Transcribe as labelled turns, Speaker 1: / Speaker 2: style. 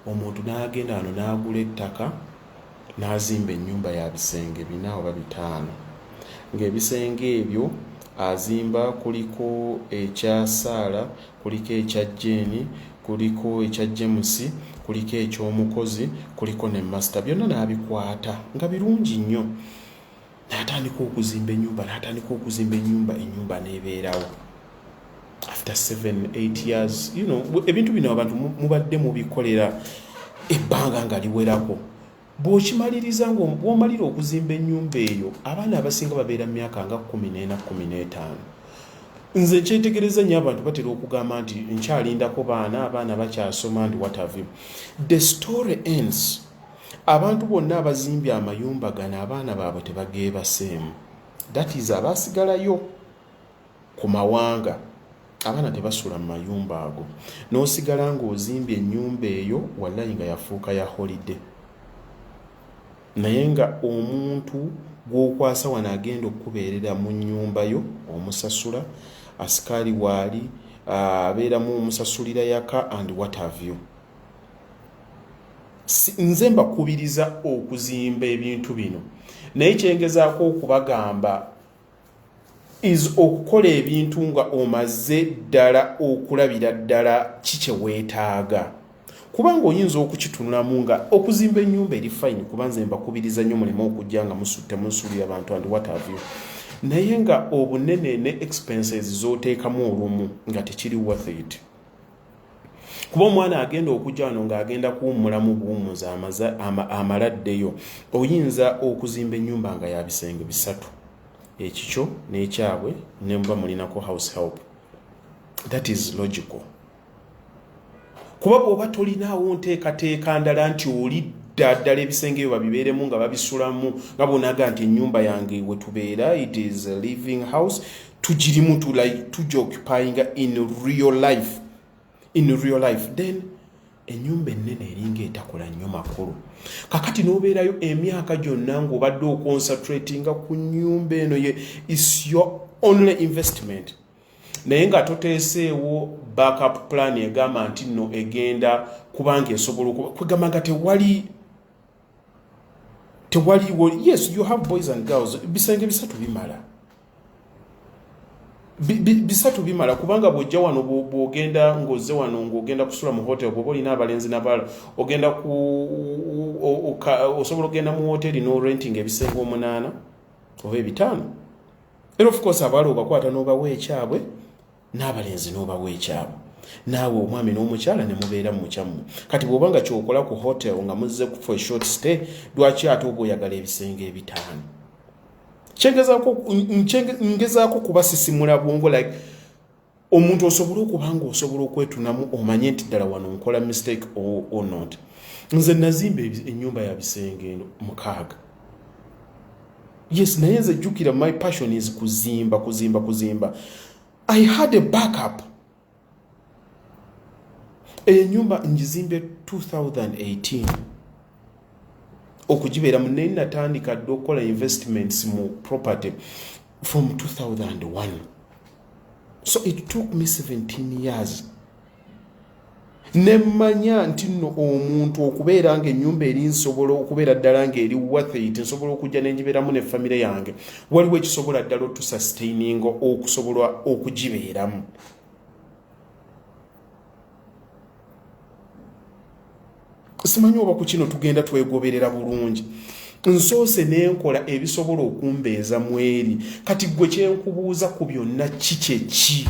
Speaker 1: Omuntu n'agenda wano n'agula ettaka n'azimba ennyumba ya bisenge bina oba bitaano, ng'ebisenge ebyo azimba kuliko ekya Saala, kuliko ekya Jeeni, kuliko ekya James, kuliko eky'omukozi, kuliko ne master, byonna n'abikwata nga birungi nnyo, n'atandika okuzimba ennyumba, n'atandika okuzimba ennyumba, ennyumba n'ebeerawo after 7 8 years. Ebintu bino abantu mubadde mubikolera ebbanga nga liwerako. Bw'okimaliriza, nga bw'omalira okuzimba ennyumba eyo, abaana abasinga babeera mu myaka nga 14, 15. Nze nkyetegereza nnyo, abantu batera okugamba nti nkyalindako baana, abaana bakyasoma and what have you. The story ends, abantu bonna abazimbye amayumba gano, abaana baabwe tebageebaseemu. That is, abaasigalayo ku mawanga, abaana tebasula mu mayumba ago. N'osigala ng'ozimbye ennyumba eyo, wallayi, nga yafuuka ya holiday, naye nga omuntu gw'okwasa wano agenda okukubeerera mu nnyumba yo omusasula, asikaali waali abeeramu, omusasulira yaka and what have you. Nze mbakubiriza okuzimba ebintu bino, naye kyengezaako okubagamba is okukola ebintu nga omaze ddala okulabira ddala ki kye weetaaga, kubanga oyinza okukitunulamu nga okuzimba ennyumba eri fine, kuba nze mbakubiriza nnyo muleme okujja nga temusuulira abantu and what have you, naye nga obunene ne expenses z'oteekamu olumu nga tekiri worth it, kuba omwana agenda okujja wano ng'agenda kuwummulamu buwummuza amaladdeyo. Oyinza okuzimba ennyumba nga ya bisenge bisatu, ekikyo n'ekyabwe, nemuba mulinako house help. That is logical, kuba bw'oba tolinaawo nteekateeka ndala nti oli ddala ebisenge ebyo babibeeremu nga babisulamu, nga bonaga nti ennyumba yange wetubeera, it is a living house, tugirimu, tugioccupyinga in real life, in real life, then ennyumba ennene eringa etakola nnyo makulu. Kakati n'obeerayo emyaka gyonna ng'obadde oconcentratinga ku nnyumba eno, ye is your only investment, naye nga toteeseewo backup plan egamba nti nno egenda kubanga esobola kwegamba nga tewali, tewaliwo. Yes, you have boys and girls, bisenge bisatu bimala. Bisatu bimala, kubanga bw'ojja wano, bw'ogenda ng'ozze wano ng'ogenda kusula mu hotel, bw'oba olina abalenzi n'abawala, ogenda ku osobola okugenda mu hoteri n'orenting ebisenge omunaana oba ebitaano. Era of course abawala obakwata n'obawa ekyabwe, n'abalenzi n'obawa ekyabwe, naawe omwami n'omukyala ne mubeera mu kyammwe. Kati bw'oba nga kyokola ku hotel nga muzze for a short stay, lwaki ate oba oyagala ebisenge ebitaano? Ngezaako kubasisimula bwongo, like omuntu osobole okuba nga osobola okwetunamu, omanye nti ddala wano nkola mistake or not. Nze nazimba ennyumba ya bisenge eno 6, yes, naye nze jjukira my passion is kuzimba, kuzimba, kuzimba. I had a backup. Eyo ennyumba ngizimbye 2018 okugibeeramu, naye natandika dde okukola investments mu property from 2001, so it took me 17 years. Nemmanya nti nno omuntu okubeera nga ennyumba eri nsobola okubeera ddala ng'eri worth it, nsobola okujja nengibeeramu ne famire yange, waliwo ekisobola ddala otusustaininga okusobola okugibeeramu. Simanyi oba ku kino tugenda twegoberera bulungi. Nsoose nenkola ebisobola okumbeeza mweri. Kati gwe kyenkubuuza ku byonna, ki kyeki?